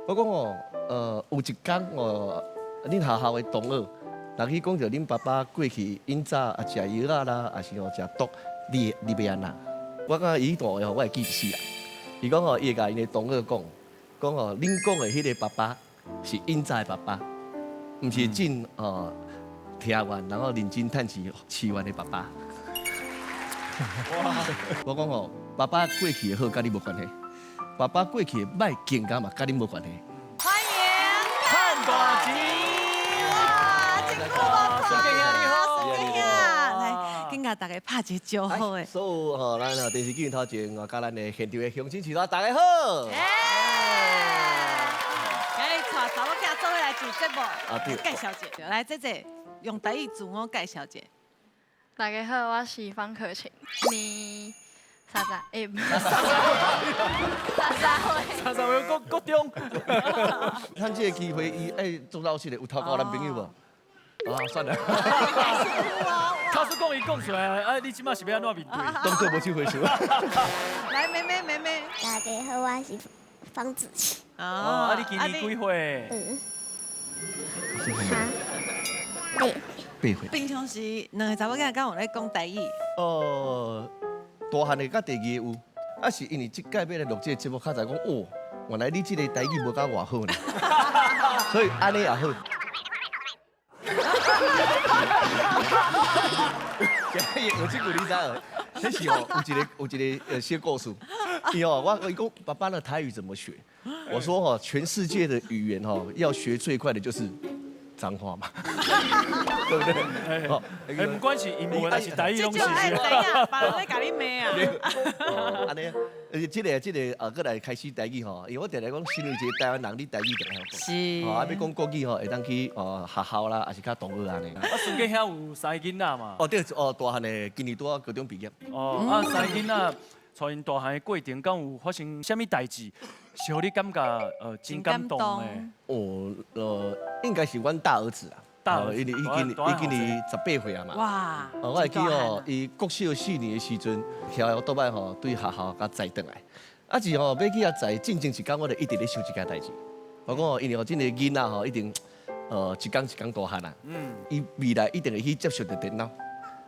我講哦，有一工哦，恁學校的同學，若去講著恁爸爸過去𪜶早啊食藥仔啦，抑是哦食毒，你欲按怎？我感覺伊彼段話吼，我會記一世人。伊講吼，伊會共𪜶的同學講，講吼，恁講的彼個爸爸是𪜶早的爸爸，毋是真哦聽完然後認真趁錢飼阮的爸爸。我講吼，爸爸過去的好，佮你無關係；爸爸過去的歹，更加嘛佮你無關係。歡迎趁大錢！哇，真久無看，孫建兄你好。孫建兄，來，緊共大家拍一個招呼的。所有吼，咱電視鏡頭前，佮咱的現場的鄉親序大，大家好。今日帶查某囝做伙來主節目，啊對。介紹者，來姐姐用台語自我介紹者。大家好，我是方可晴，年三十，欸，33歲。33歲國國中。趁這個機會，伊愛做老實的，有偷交男朋友無？啊，算了。假使講伊講出來，啊，你這馬是欲按怎面對？當做無這回事。來，妹妹，妹妹。大家好，我是方子琪。哦，啊，你今年幾歲？嗯。哈。八歲。 8歲。平常時兩个查某囝敢有咧講台語？哦，大漢的佮第二个有，啊是因為這擺欲來錄這个節目，較才講哦，原來你這个台語無佮我好呢，所以按呢也好。有這句你知無？彼是哦，有一個小故事。伊哦，我伊講爸爸的台語怎麼學？我說哦，全世界的語言哦，要學最快的就是髒話嘛，對不對？哦，欸，不管是英文還是台語，攏是。這種愛知影，別人咧共你罵啊。按呢，這個啊，閣來開始台語吼，因為我定定講，身為一個台灣人，你台語定愛曉講。是。哦，啊，欲講國語吼，會當去哦學校啦，抑是較同學按呢。啊，孫建兄有三个囡仔嘛？哦對，哦，大漢的今年拄仔高中畢業。哦，啊，三个囡仔，帶𪜶大漢的過程，敢有發生啥物代誌，是予你感覺真感動的？哦，應該是阮大兒子啊。大兒子。伊今年18歲啊嘛。哇！哦，我會記哦，伊國小四年的時陣，騎歐多擺吼對學校共載轉來。啊是吼，欲去遐載，進前一工我就一直咧想這件代誌。我講哦，因為哦，這个囡仔吼一定，一工一工大漢啊。伊未來一定會去接觸著電腦，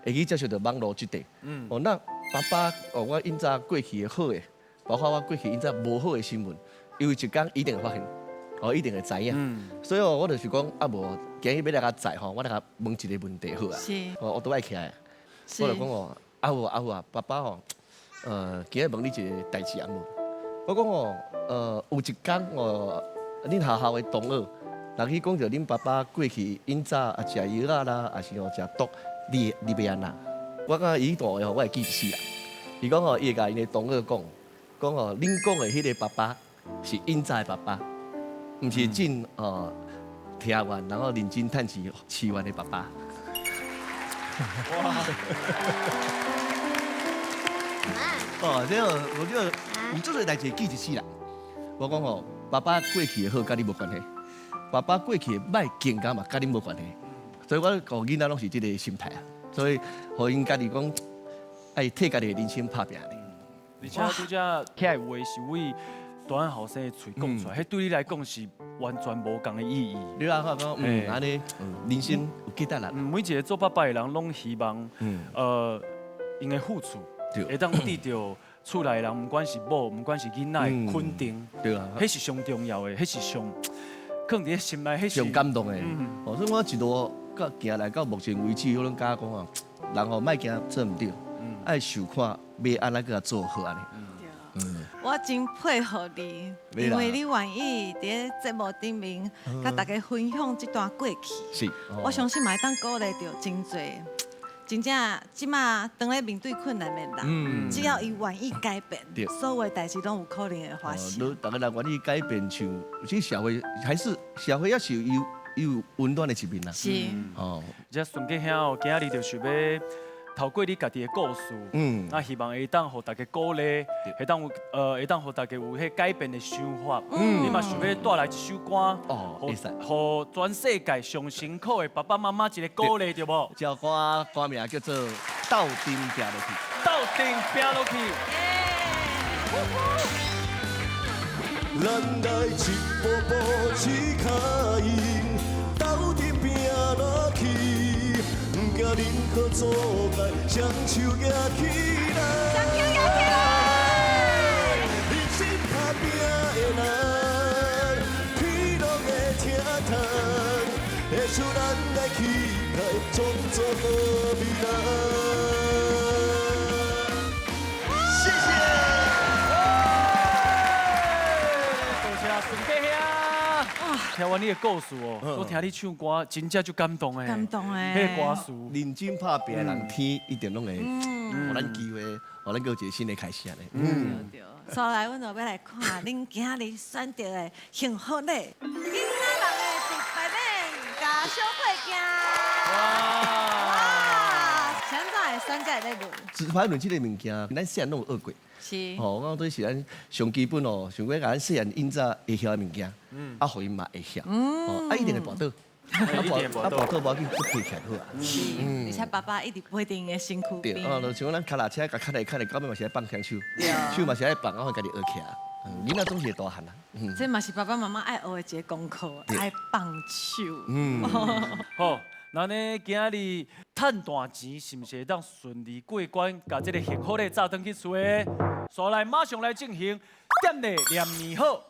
會去接觸著網路這塊。哦，那爸爸哦，我𪜶早過去的好的，包括我過去𪜶早無好的新聞，伊有一工一定會發現，哦，一定會知影。所以哦，我就是講，啊無，今日欲來共載吼，我來共問一個問題好啊。哦，我都愛起來。我就講哦，阿虎阿虎啊，爸爸吼，今日問你一個代誌按無？我講哦，有一工哦，恁學校的同學，若去講著恁爸爸過去𪜶早啊食藥仔啦，抑是吼食毒，你欲按怎？我感覺伊彼段話吼，我會記一世人。伊講吼，伊會共𪜶的同學講，講吼，恁講的彼個爸爸是𪜶早的爸爸，毋是真哦聽完然後認真趁錢飼阮的爸爸。哇！哦，這個我這個有這個代誌記一世人。我講吼，爸爸過去的好，佮你無關係；爸爸過去的歹，更加嘛佮你無關係。所以我顧囡仔攏是這个心態啊。所以，予𪜶家己講，愛替家己的人生拍拚。而且拄才起來話是為大漢後生的喙講出來，彼對你來講是完全無仝的意義。你來看講，按呢，人生有價值啦。每一个做爸爸的人攏希望，𪜶的付出會當得著厝內人，毋管是某，毋管是囡仔的肯定。對啊。彼是上重要的，彼是上，囥佇咧心內，彼是上感動的。哦，所以我一路到行來到目前為止，我攏感覺講啊，人吼莫驚做毋對，愛想看欲按怎閣做好按呢。我真佩服你，因為你願意佇咧節目頂面，佮大家分享這段過去。我相信嘛會當鼓勵著真濟，真正這馬當咧面對困難的人，只要伊願意改變，所有的代誌攏有可能會發生。你逐个人願意改變，像這社會還是社會也是有溫暖的一面啦。是。哦。這孫建兄哦，今仔日就是欲透過你家己的故事，啊，希望會當予大家鼓勵，會當予大家有彼改變的想法。你嘛想欲帶來一首歌，哦，會使，予全世界上辛苦的爸爸媽媽一個鼓勵，對無？這首歌歌名叫做《鬥陣拚落去》。鬥陣拚落去。咱咱来一步步一跤印，斗阵拼落去，不惊任何阻碍，双手举起来。双手举起来。认真打拼的人，天拢会疼痛，会使咱来期待，创造好未来。谢谢。多谢孙继兄。听完你的故事哦，我听你唱歌，真正就感动的。感动的。彼歌词。认真拍拼的人，天一定拢会，予咱机会，予咱阁有一个新的开始。嗯，对。所以来，阮就欲来看恁今仔日选择的幸福礼，囡仔人的直白礼佮小配件。哇！现在会选这个礼物？直排轮这个物件，咱细汉拢有学过。是。吼，我讲对是咱上基本哦，想欲共咱细汉以前会晓的物件，啊，予𪜶嘛会晓。啊，一定会跋倒。啊，跋倒无要紧，阁爬起来好啊。是，而且爸爸一直陪伫𪜶的身躯边。对，哦，就像咱脚踏车，共牵来牵来，到尾嘛是爱放双手，手嘛是爱放，啊，予家己学骑。囡仔总是会大汉啊。这嘛是爸爸妈妈爱学的一个功课，爱放手。好，那呢，今仔日趁大钱是毋是会当顺利过关，共这个幸福礼炸转去厝的？煞来马上来进行点礼念年好。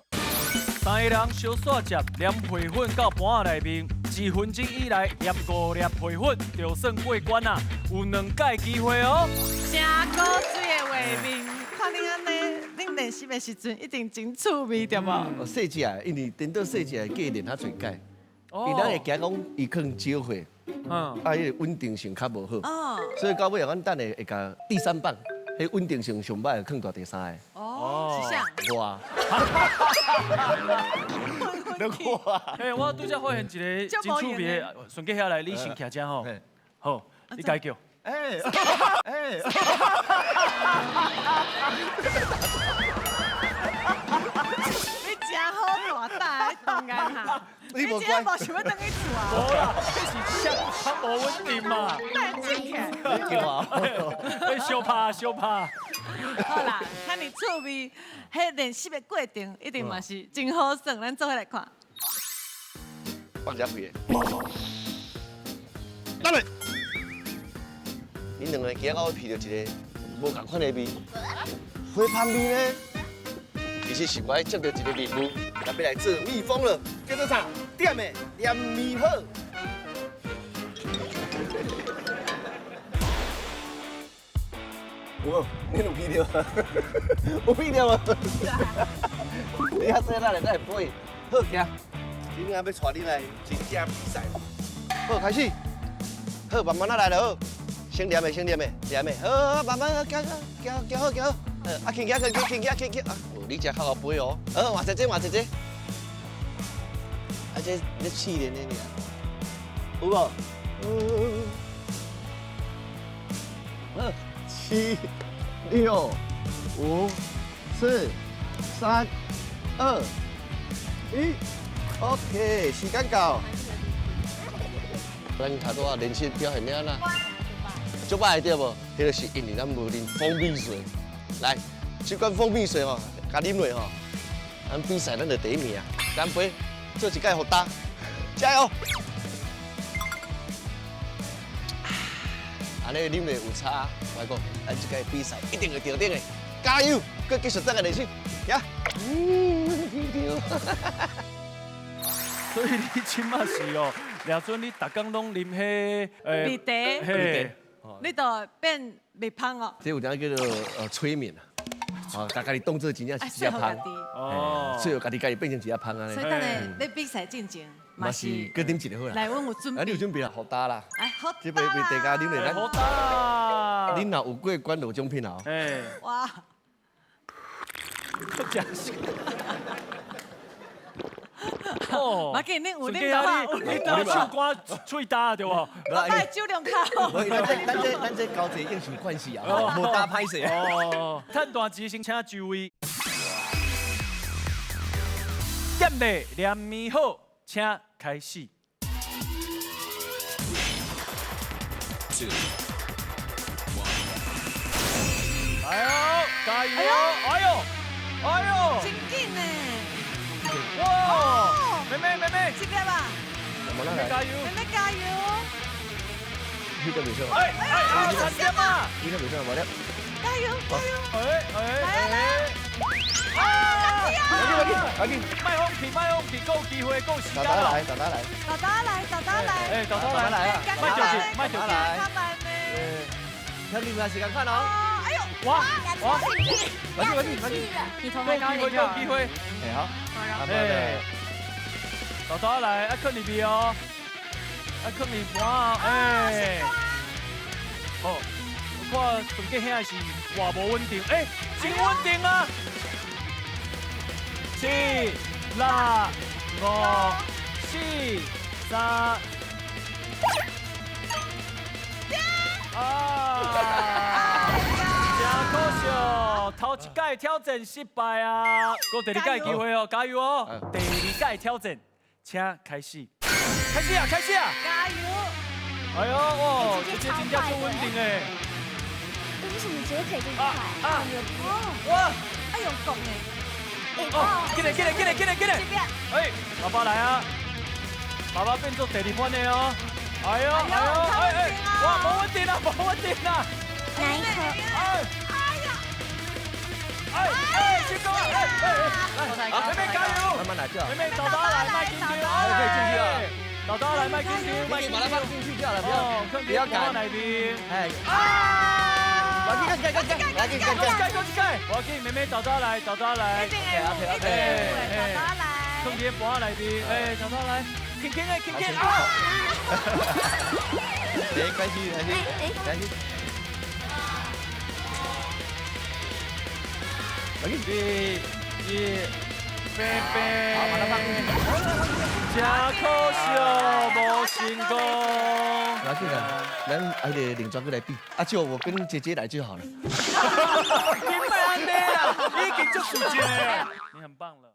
三个人相煞接黏花粉到盘仔内面，一分钟以内黏5粒花粉，就算过关啊！有2届机会哦。真古锥的画面，看恁按呢，恁练习的时阵一定真趣味，对无？哦，细只的，因为颠倒细只的计练较济届，因咱会惊讲伊可能少岁，啊，彼个稳定性较无好，所以到尾啊，阮等下会共第三棒，彼稳定性上歹，囥佇第三个。哦，是啥？我。我。嘿，我拄才发现一个真趣味的，孙继遐来，你先徛遮吼。好，你家叫。哎哎。你真好大胆，当然哈。你真无想欲转去厝啊？无啦，这是相当无稳定嘛。太紧起。你叫啊？哎，相拍相拍。好啦，遐尔趣味，彼练习的过程一定嘛是真好耍，咱做伙来看。放遮屁的。来来。恁两个今仔我闻著一个无仝款的味，花香味呢？其实是我接到一个任务，要来做蜜蜂了，叫做啥？点的黏蜜好。有，你有闻著吗？有闻著吗？你较细粒来，才会飞。好，行。今仔欲带你来真正比赛。好，开始。好，慢慢仔来就好。先念的，先念的，念的。好，慢慢行，行，行好，行好。啊，轻轻，轻轻，轻轻，轻轻。啊，你这较好飞哦。好，换一只，换一只。啊，这咧试炼的尔。有无？好，7、6、5、4、3、2、1，OK，时间到。咱头拄仔练习表现了啦，足歹对无？彼个是因为咱无啉蜂蜜水。来，这罐蜂蜜水吼，共啉落吼，咱比赛咱就第一名。干杯，做一届予焦，加油！按呢啉落有差，我讲，咱这届比赛一定会得顶的，加油！阁继续再来练习，呀！所以你这马是哦，掠准你逐工拢啉彼蜜茶，你就变蜜蜂哦。这有影叫做催眠啊，啊，共家己当做真正是一只蜂，哦，所以家己家己变成一只蜂按呢。所以等下欲比赛进前，嘛是阁啉一个好啦。来，阮有准备。啊，你有准备啦，予焦啦。哎，予焦。这杯蜜茶共啉落，咱予焦。恁若有过关就有奖品啊。哎。哇。真是。哦，无要紧，恁有啉的话，你当唱歌喙焦对无？我爱酒量较好。咱这交际应酬惯势啊，无焦歹势哦。趁大钱先请就位。点礼念咪好，请开始。哎呦，加油！哎呦，哎呦，真紧呢。哇！妹妹妹妹，這個吧，妹妹加油！妹妹加油！彼個袂錯。哎哎哎，三點啊！彼個袂錯，無了。加油加油！哎哎來啊來啊！來緊來緊，莫放棄莫放棄，閣有機會，閣有時間。大大來，大大來，大大來，大大來。哎，大大來來啊！莫着急，莫着急。聽你們時間看哦。哎呦！哇哇！來緊來緊來緊！你頭還高一點就有機會。哎好。哎，大大來，愛囥入去哦，愛囥入盤哦，哎。好，我看上個兄是偌無穩定，哎，真穩定啊！7、6、5、4、3。啊！真可惜，頭一屆挑戰失敗啊！閣第二屆機會哦，加油哦！第二屆挑戰，請開始，開始啊，開始啊！加油！哎呦，哇，這這真正足穩定的。為什麼覺得可以這麼快？啊！哇！哎呦，講的。哦，進來進來進來進來進來！哎，爸爸來啊！爸爸變做第二番的哦。哎呦哎呦哎哎！哇，無穩定啦，無穩定啦！哪一顆？哎呀！哎哎，成功啦！哎哎，來，妹妹加油！慢慢來就好。妹妹，豆豆來，莫緊張，可以進去了。豆豆來，莫緊張，莫緊張，把它放進去就好了，不要趕。內面。哎啊！來，緊緊緊緊，來緊緊緊。一屆，無要緊，妹妹豆豆來，豆豆來。一定會有，一定會有，豆豆來。放佇盤內面，哎，豆豆來，輕輕的，輕輕啊！沒關係，沒關係，沒關係。 2、1，拜拜。好，把它放進去。真可惜，無成功。不要緊啦，咱還得領裝過來比。啊，就我跟姐姐來就好了。你莫按呢啦，你已經足自信了。你很棒了。